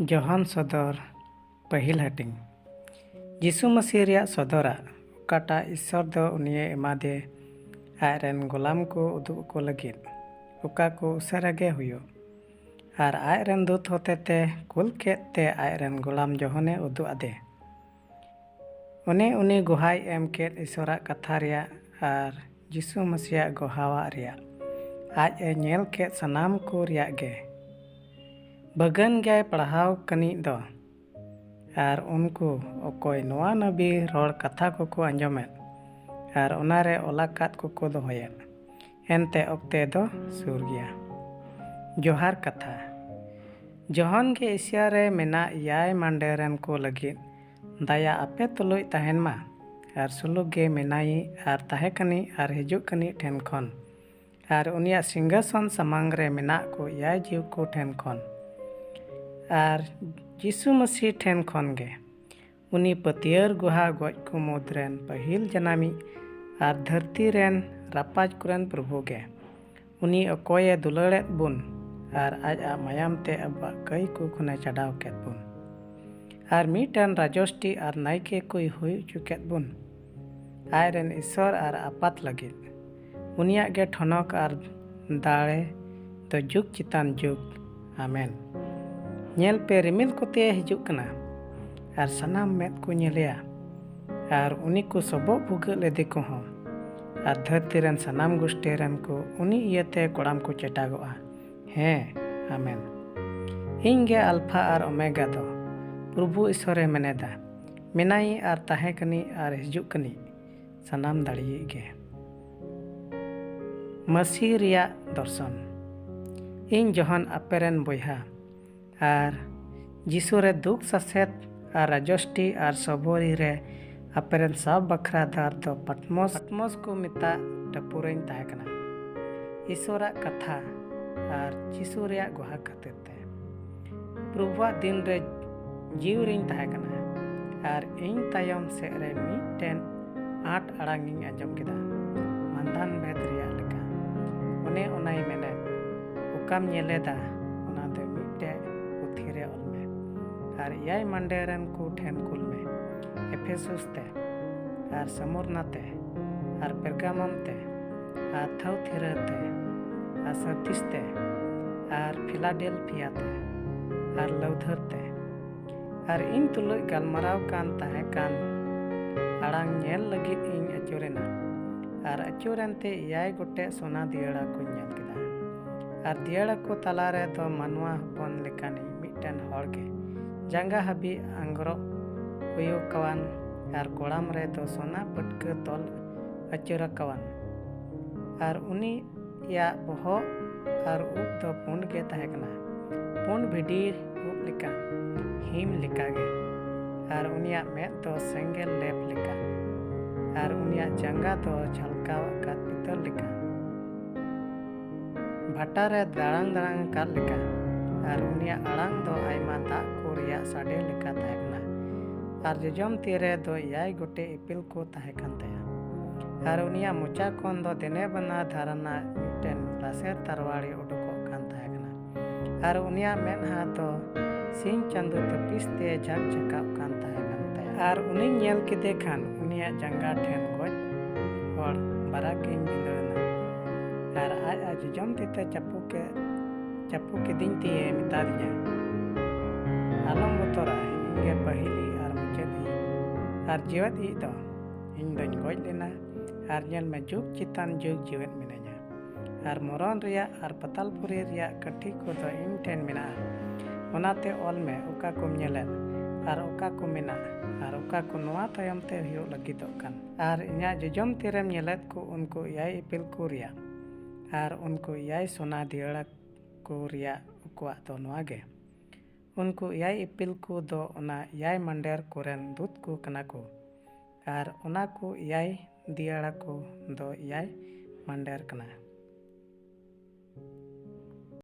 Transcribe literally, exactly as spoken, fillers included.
ᱡᱚᱦᱟᱱ ᱥᱚᱫᱚᱨ, ᱯᱟᱹᱦᱤᱞ ᱦᱟᱹᱴᱤᱧ᱾ ᱡᱤᱥᱩ ᱢᱟᱹᱥᱤ ᱨᱮᱭᱟᱜ ᱥᱚᱫᱚᱨᱟᱜ, ᱚᱠᱟᱴᱟᱜ ᱤᱥᱥᱚᱨ ᱫᱚ ᱩᱱᱤᱭᱮ ᱮᱢᱟᱫᱮ ᱟᱡ ᱨᱮᱱ ᱜᱳᱞᱟᱢ ᱠᱚ ᱩᱫᱩᱜ ᱟᱠᱚ ᱞᱟᱹᱜᱤᱫ, ᱚᱠᱟ ᱠᱚ ᱩᱥᱟᱹᱨᱟ ᱜᱮ ᱦᱩᱭᱩᱜ, ᱟᱨ ᱟᱡ ᱨᱮᱱ ᱫᱩᱛ ᱦᱚᱛᱮᱛᱮ ᱠᱩᱞ ᱠᱮᱫ ᱛᱮ ᱟᱡ ᱨᱮᱱ ᱜᱳᱞᱟᱢ ᱡᱚᱦᱚᱱᱮ ᱩᱫᱩᱜ ᱟᱫᱮ᱾ ᱚᱱᱮ ᱩᱱᱤ ᱜᱚᱦᱟᱭ ᱮᱢ ᱠᱮᱫ ᱤᱥᱚᱨᱟᱜ ᱠᱟᱛᱷᱟ ᱨᱮᱭᱟᱜ ᱟᱨ ᱡᱤᱥᱩ ᱢᱟᱹᱥᱤᱭᱟᱜ ᱜᱚᱦᱟᱣᱟᱜ ᱨᱮᱭᱟᱜ, ᱟᱡ ᱮ ᱧᱮᱞ ᱠᱮᱫ ᱥᱟᱱᱟᱢ ᱠᱚ ᱨᱮᱭᱟᱜ ᱜᱮ᱾ ᱵᱟᱹᱜᱟᱹᱱ ᱜᱮᱭ ᱯᱟᱲᱦᱟᱣ ᱠᱟᱹᱱᱤᱡ ᱫᱚ, ᱟᱨ ᱩᱱᱠᱩ ᱚᱠᱚᱭ ᱱᱚᱣᱟ ᱱᱟᱵᱤ ᱨᱚᱲ ᱠᱟᱛᱷᱟ ᱠᱚᱠᱚ ᱟᱸᱡᱚᱢᱮᱫ ᱟᱨ ᱚᱱᱟᱨᱮ ᱚᱞᱟᱠᱟᱫ ᱠᱚᱠᱚ ᱫᱚᱦᱚᱭᱮᱫ, ᱮᱱᱛᱮ ᱚᱠᱛᱮ ᱫᱚ ᱥᱩᱨ ᱜᱮᱭᱟ᱾ ᱡᱚᱦᱟᱨ ᱠᱟᱛᱷᱟ᱾ ᱡᱚᱦᱚᱱ ᱜᱮ ᱮᱥᱤᱭᱟ ᱨᱮ ᱢᱮᱱᱟᱜ ᱮᱭᱟᱭ ᱢᱟᱱᱰᱮ ᱨᱮᱱ ᱠᱚ ᱞᱟᱹᱜᱤᱫ ᱫᱟᱭᱟ ᱟᱯᱮ ᱛᱩᱞᱩᱡ ᱛᱟᱦᱮᱱ ᱢᱟ, ᱟᱨ ᱥᱩᱞᱩᱠ ᱜᱮ ᱢᱮᱱᱟᱭᱤᱡ ᱟᱨ ᱛᱟᱦᱮᱸ ᱠᱟᱱᱤᱡ ᱟᱨ ᱦᱤᱡᱩᱜ ᱠᱟᱱᱤᱡ ᱴᱷᱮᱱ ᱠᱷᱚᱱ, ᱟᱨ ᱩᱱᱤᱭᱟᱜ ᱥᱤᱝᱦᱟᱥᱚᱱ ᱥᱟᱢᱟᱝ ᱨᱮ ᱢᱮᱱᱟᱜ ᱠᱚ ᱮᱭᱟᱭ ᱡᱤᱣᱤ ᱠᱚ ᱴᱷᱮᱱ ᱠᱷᱚᱱ, ᱟᱨ ᱡᱤᱥᱩ ᱢᱟᱹᱥᱤ ᱴᱷᱮᱱ ᱠᱷᱚᱱ ᱜᱮ᱾ ᱩᱱᱤ ᱯᱟᱹᱛᱭᱟᱹᱨ ᱜᱩᱦᱟ ᱜᱚᱡ ᱠᱚ ᱢᱩᱫᱽ ᱨᱮᱱ ᱯᱟᱹᱦᱤᱞ ᱡᱟᱱᱟᱢᱤᱡ ᱟᱨ ᱫᱷᱟᱹᱨᱛᱤ ᱨᱮᱱ ᱨᱟᱯᱟᱡᱽ ᱠᱚᱨᱮᱱ ᱯᱨᱚᱵᱷᱩ ᱜᱮ᱾ ᱩᱱᱤ ᱚᱠᱚᱭᱮ ᱫᱩᱞᱟᱹᱲᱮᱫ ᱵᱚᱱ ᱟᱨ ᱟᱡᱟᱜ ᱢᱟᱭᱟᱢ ᱛᱮ ᱟᱵᱚᱣᱟᱜ ᱠᱟᱹᱭ ᱠᱚ ᱠᱷᱚᱱᱮ ᱪᱟᱰᱟᱣ ᱠᱮᱫ ᱵᱚᱱ, ᱟᱨ ᱢᱤᱫᱴᱟᱝ ᱨᱟᱡᱚᱥᱴᱤ ᱟᱨ ᱱᱟᱭᱠᱮ ᱠᱚᱭ ᱦᱩᱭ ᱦᱚᱪᱚ ᱠᱮᱫ ᱵᱚᱱ, ᱟᱡ ᱨᱮᱱ ᱤᱥᱚᱨ ᱟᱨ ᱟᱯᱟᱛ ᱞᱟᱹᱜᱤᱫ᱾ ᱩᱱᱤᱭᱟᱜ ᱜᱮ ᱴᱷᱚᱱᱚᱠ ᱟᱨ ᱫᱟᱲᱮ ᱫᱚ ᱡᱩᱜᱽ ᱪᱮᱛᱟᱱ ᱡᱩᱜᱽ᱾ ᱟᱢᱮᱱ᱾ ᱧᱮᱞ ᱯᱮ, ᱨᱤᱢᱤᱞ ᱠᱚᱛᱮ ᱦᱤᱡᱩᱜ ᱠᱟᱱᱟ, ᱟᱨ ᱥᱟᱱᱟᱢ ᱢᱮᱫ ᱠᱚ ᱧᱮᱞᱮᱭᱟ, ᱟᱨ ᱩᱱᱤ ᱠᱚ ᱥᱚᱵᱚᱜ ᱵᱷᱩᱜᱟᱹᱜ ᱞᱮᱫᱮ ᱠᱚᱦᱚᱸ, ᱟᱨ ᱫᱷᱟᱹᱨᱛᱤ ᱨᱮᱱ ᱥᱟᱱᱟᱢ ᱜᱩᱥᱴᱤ ᱨᱮᱱ ᱠᱚ ᱩᱱᱤ ᱤᱭᱟᱹᱛᱮ ᱠᱚᱲᱟᱢ ᱠᱚ ᱪᱮᱴᱟᱜᱚᱜᱼᱟ᱾ ᱦᱮᱸ, ᱟᱢᱮᱱ᱾ ᱤᱧ ᱜᱮ ᱟᱞᱯᱷᱟ ᱟᱨ ᱳᱢᱮᱜᱟ ᱫᱚ, ᱯᱨᱚᱵᱷᱩ ᱤᱥᱚᱨᱮ ᱢᱮᱱᱮᱫᱟ, ᱢᱮᱱᱟᱭᱤᱡ ᱟᱨ ᱛᱟᱦᱮᱸ ᱠᱟᱹᱱᱤᱡ ᱟᱨ ᱦᱤᱡᱩᱜ ᱠᱟᱹᱱᱤᱡ, ᱥᱟᱱᱟᱢ ᱫᱟᱲᱮᱭᱤᱡ ᱜᱮ᱾ ᱢᱟᱹᱥᱤ ᱨᱮᱭᱟᱜ ᱫᱚᱨᱥᱚᱱ᱾ ᱤᱧ ᱡᱚᱦᱟᱱ ᱟᱯᱮ ᱨᱮᱱ ᱵᱚᱭᱦᱟ, ᱟᱨ ᱡᱤᱥᱩ ᱨᱮ ᱫᱩᱠ ᱥᱟᱥᱮᱛ ᱟᱨ ᱨᱟᱡᱚᱥᱴᱤ ᱟᱨ ᱥᱚᱵᱚᱨᱤ ᱨᱮ ᱟᱯᱮ ᱨᱮᱱ ᱥᱟᱵ ᱵᱟᱠᱷᱨᱟ ᱫᱟᱨ ᱫᱚ ᱯᱟᱴᱢᱚᱥ, ᱯᱟᱴᱢᱚᱥ ᱠᱚ ᱢᱮᱛᱟᱜ ᱴᱟᱹᱯᱩ ᱨᱮᱧ ᱛᱟᱦᱮᱸ ᱠᱟᱱᱟ᱾ ᱤᱥᱚᱨᱟᱜ ᱠᱟᱛᱷᱟ ᱟᱨ ᱡᱤᱥᱩ ᱨᱮᱭᱟᱜ ᱜᱚᱦᱟ ᱠᱷᱟᱹᱛᱤᱨ ᱛᱮ᱾ ᱯᱨᱚᱵᱷᱩᱣᱟᱜ ᱫᱤᱱ ᱨᱮ ᱡᱤᱣᱤ ᱨᱮᱧ ᱛᱟᱦᱮᱸ ᱠᱟᱱᱟ, ᱟᱨ ᱤᱧ ᱛᱟᱭᱚᱢ ᱥᱮᱫ ᱨᱮ ᱢᱤᱫᱴᱮᱱ ᱟᱸᱴ ᱟᱲᱟᱝ ᱤᱧ ᱟᱸᱡᱚᱢ ᱠᱮᱫᱟ, ᱢᱟᱱᱫᱷᱟᱱ ᱵᱷᱮᱫ ᱨᱮᱭᱟᱜ ᱞᱮᱠᱟ᱾ ᱚᱱᱮ ᱚᱱᱟᱭ ᱢᱮᱱᱮᱫ, ᱚᱠᱟᱢ ᱧᱮᱞᱮᱫᱟ, ᱚᱱᱟ ᱫᱚ ᱢᱤᱫᱴᱮᱡ ᱯᱩᱛᱷᱤ ᱨᱮ ᱚᱞ ᱢᱮ᱾ ᱮᱭᱟᱭ ᱢᱟᱱᱰᱮᱨ ᱨᱮᱱ ᱠᱚ ᱴᱷᱮᱱ ᱠᱩᱞ ᱢᱮ, ᱮᱯᱷᱮᱥᱩᱥ ᱛᱮ, ᱟᱨ ᱥᱢᱩᱨᱱᱟ ᱛᱮ, ᱟᱨ ᱯᱮᱨᱜᱟᱢᱚᱢ ᱛᱮ, ᱟᱨ ᱛᱷᱟᱣᱛᱷᱤᱨᱟᱹ ᱛᱮ, ᱟᱨ ᱥᱟᱨᱫᱤᱥ ᱛᱮ, ᱟᱨ ᱯᱷᱤᱞᱟᱰᱮᱞᱯᱷᱤᱭᱟ ᱛᱮ, ᱟᱨ ᱞᱟᱹᱣᱫᱷᱟᱹᱨ ᱛᱮ, ᱟᱨ ᱤᱧ ᱛᱩᱞᱩᱡ ᱜᱟᱞᱢᱟᱨᱟᱣ ᱠᱟᱱ ᱛᱟᱦᱮᱸ ᱠᱟᱱ ᱟᱲᱟᱝ ᱧᱮᱞ ᱞᱟᱹᱜᱤᱫ ᱤᱧ ᱟᱹᱪᱩᱨᱮᱱᱟ᱾ ᱟᱨ ᱟᱹᱪᱩᱨᱮᱱ ᱛᱮ ᱮᱭᱟᱭ ᱜᱚᱴᱮᱡ ᱥᱚᱱᱟ ᱫᱤᱭᱟᱹᱲᱟ ᱠᱚᱧ ᱧᱮᱞ ᱠᱮᱫᱟ᱾ ᱟᱨ ᱫᱤᱭᱟᱹᱲᱟ ᱠᱚ ᱛᱟᱞᱟ ᱨᱮ ᱫᱚ ᱢᱟᱱᱣᱟ ᱦᱚᱯᱚᱱ ᱞᱮᱠᱟᱱᱤᱡ ᱢᱤᱫᱴᱮᱱ ᱦᱚᱲ ᱜᱮ, ᱡᱟᱸᱜᱟ ᱦᱟᱹᱵᱤᱡ ᱟᱝᱜᱽᱨᱚᱵ ᱩᱭᱩ ᱠᱟᱣᱟᱱ, ᱟᱨ ᱠᱚᱲᱟᱢ ᱨᱮ ᱫᱚ ᱥᱚᱱᱟ ᱯᱟᱹᱴᱠᱟᱹ ᱛᱚᱞ ᱟᱹᱪᱩᱨ ᱟᱠᱟᱣᱟᱱ᱾ ᱟᱨ ᱩᱱᱤᱭᱟᱜ ᱵᱚᱦᱚᱜ ᱟᱨ ᱩᱵ ᱫᱚ ᱯᱩᱸᱰ ᱜᱮ ᱛᱟᱦᱮᱸ ᱠᱟᱱᱟ, ᱯᱩᱸᱰ ᱵᱷᱤᱰᱤ ᱩᱵ ᱞᱮᱠᱟ, ᱦᱤᱢ ᱞᱮᱠᱟ ᱜᱮ᱾ ᱟᱨ ᱩᱱᱤᱭᱟᱜ ᱢᱮᱫ ᱫᱚ ᱥᱮᱸᱜᱮᱞ ᱞᱮᱯ ᱞᱮᱠᱟ᱾ ᱟᱨ ᱩᱱᱤᱭᱟᱜ ᱡᱟᱸᱜᱟ ᱫᱚ ᱡᱷᱟᱞᱠᱟᱣ ᱟᱠᱟᱫ ᱯᱤᱛᱟᱹᱞ ᱞᱮᱠᱟ, ᱵᱷᱟᱴᱟ ᱨᱮ ᱫᱟᱲᱟᱝ ᱫᱟᱲᱟᱝ ᱟᱠᱟᱫ ᱞᱮᱠᱟ᱾ ᱟᱨ ᱩᱱᱤᱭᱟᱜ ᱟᱲᱟᱝ ᱫᱚ ᱟᱭᱢᱟ ᱫᱟᱜ ᱠᱚ ᱨᱮᱭᱟᱜ ᱥᱟᱰᱮ ᱞᱮᱠᱟ ᱛᱟᱦᱮᱸ ᱠᱟᱱᱟ᱾ ᱟᱨ ᱡᱚᱡᱚᱢ ᱛᱤ ᱨᱮ ᱫᱚ ᱮᱭᱟᱭ ᱜᱚᱴᱮᱡ ᱤᱯᱤᱞ ᱠᱚ ᱛᱟᱦᱮᱸ ᱠᱟᱱ ᱛᱟᱭᱟ᱾ ᱟᱨ ᱩᱱᱤᱭᱟᱜ ᱢᱚᱪᱟ ᱠᱷᱚᱱ ᱫᱚ ᱫᱮᱱᱮ ᱵᱟᱱᱟ ᱫᱷᱟᱨᱟᱱᱟᱜ ᱢᱤᱫᱴᱮᱱ ᱞᱟᱥᱮᱨ ᱛᱟᱨᱣᱟᱲᱤ ᱩᱰᱩᱠᱚᱜ ᱠᱟᱱ ᱛᱟᱦᱮᱸ ᱠᱟᱱᱟ᱾ ᱟᱨ ᱩᱱᱤᱭᱟᱜ ᱢᱮᱫᱦᱟ ᱫᱚ ᱥᱤᱧ ᱪᱟᱸᱫᱚ ᱛᱟᱹᱯᱤᱥ ᱛᱮ ᱡᱷᱟᱠ ᱡᱷᱟᱠᱟᱣ ᱠᱟᱱ ᱛᱟᱦᱮᱸ ᱠᱟᱱ ᱛᱟᱭᱟ᱾ ᱟᱨ ᱩᱱᱤᱧ ᱧᱮᱞ ᱠᱮᱫᱮ ᱠᱷᱟᱱ, ᱩᱱᱤᱭᱟᱜ ᱡᱟᱸᱜᱟ ᱴᱷᱮᱱ ᱜᱚᱡ ᱦᱚᱲ ᱵᱟᱨᱟᱠ ᱜᱤᱧ ᱵᱷᱤᱸᱫᱟᱹᱲ ᱮᱱᱟ᱾ ᱟᱨ ᱟᱡ ᱟᱡ ᱡᱚᱡᱚᱢ ᱛᱤ ᱛᱮ ᱪᱟᱯᱚ ᱠᱮᱫ, ᱪᱟᱯᱚ ᱠᱤᱫᱤᱧ ᱛᱮᱭᱮ ᱢᱮᱛᱟᱫᱤᱧᱟ, "ᱟᱞᱚᱢ ᱵᱚᱛᱚᱨᱟ, ᱤᱧ ᱜᱮ ᱯᱟᱹᱦᱤᱞᱤᱡ ᱟᱨ ᱢᱩᱪᱟᱹᱫ ᱤᱡ ᱟᱨ ᱡᱤᱣᱮᱫ ᱤᱡ ᱫᱚ᱾ ᱤᱧ ᱫᱚᱧ ᱜᱚᱡ ᱞᱮᱱᱟ, ᱟᱨ ᱧᱮᱞ ᱢᱮ, ᱡᱩᱜᱽ ᱪᱮᱛᱟᱱ ᱡᱩᱜᱽ ᱡᱤᱣᱮᱫ ᱢᱤᱱᱟᱹᱧᱟ᱾ ᱟᱨ ᱢᱚᱨᱚᱱ ᱨᱮᱭᱟᱜ ᱟᱨ ᱯᱟᱛᱟᱞᱯᱩᱨᱤ ᱨᱮᱭᱟᱜ ᱠᱟᱹᱴᱷᱤ ᱠᱚᱫᱚ ᱤᱧ ᱴᱷᱮᱱ ᱢᱮᱱᱟᱜᱼᱟ᱾ ᱚᱱᱟᱛᱮ ᱚᱞ ᱢᱮ, ᱚᱠᱟ ᱠᱚᱢ ᱧᱮᱞᱮᱫ, ᱟᱨ ᱚᱠᱟ ᱠᱚ ᱢᱮᱱᱟᱜ, ᱟᱨ ᱚᱠᱟ ᱠᱚ ᱱᱚᱣᱟ ᱛᱟᱭᱚᱢ ᱛᱮ ᱦᱩᱭᱩᱜ ᱞᱟᱹᱜᱤᱫᱚᱜ ᱠᱟᱱ᱾ ᱟᱨ ᱤᱧᱟᱜ ᱡᱚᱡᱚᱢ ᱛᱤᱨᱮᱢ ᱧᱮᱞᱮᱫ ᱠᱚ ᱩᱱᱠᱩ ᱮᱭᱟᱭ ᱤᱯᱤᱞ ᱠᱚ ᱨᱮᱭᱟᱜ, ᱟᱨ ᱩᱱᱠᱩ ᱮᱭᱟᱭ ᱥᱚᱱᱟ ᱫᱤᱭᱟᱹᱲᱟ ᱠᱚ ᱨᱮᱭᱟᱜ ᱩᱱᱠᱩᱣᱟᱜ ᱫᱚ ᱱᱚᱣᱟ ᱜᱮ᱾ ᱩᱱᱠᱩ ᱮᱭᱟᱭ ᱤᱯᱤᱞ ᱠᱚ ᱫᱚ ᱚᱱᱟ ᱮᱭᱟᱭ ᱢᱟᱱᱰᱮᱨ ᱠᱚᱨᱮᱱ ᱫᱩᱛ ᱠᱚ ᱠᱟᱱᱟ ᱠᱚ, ᱟᱨ ᱚᱱᱟ ᱠᱚ ᱮᱭᱟᱭ ᱫᱤᱭᱟᱹᱲᱟ ᱠᱚ ᱫᱚ ᱮᱭᱟᱭ ᱢᱟᱱᱰᱮᱨ ᱠᱟᱱᱟ᱾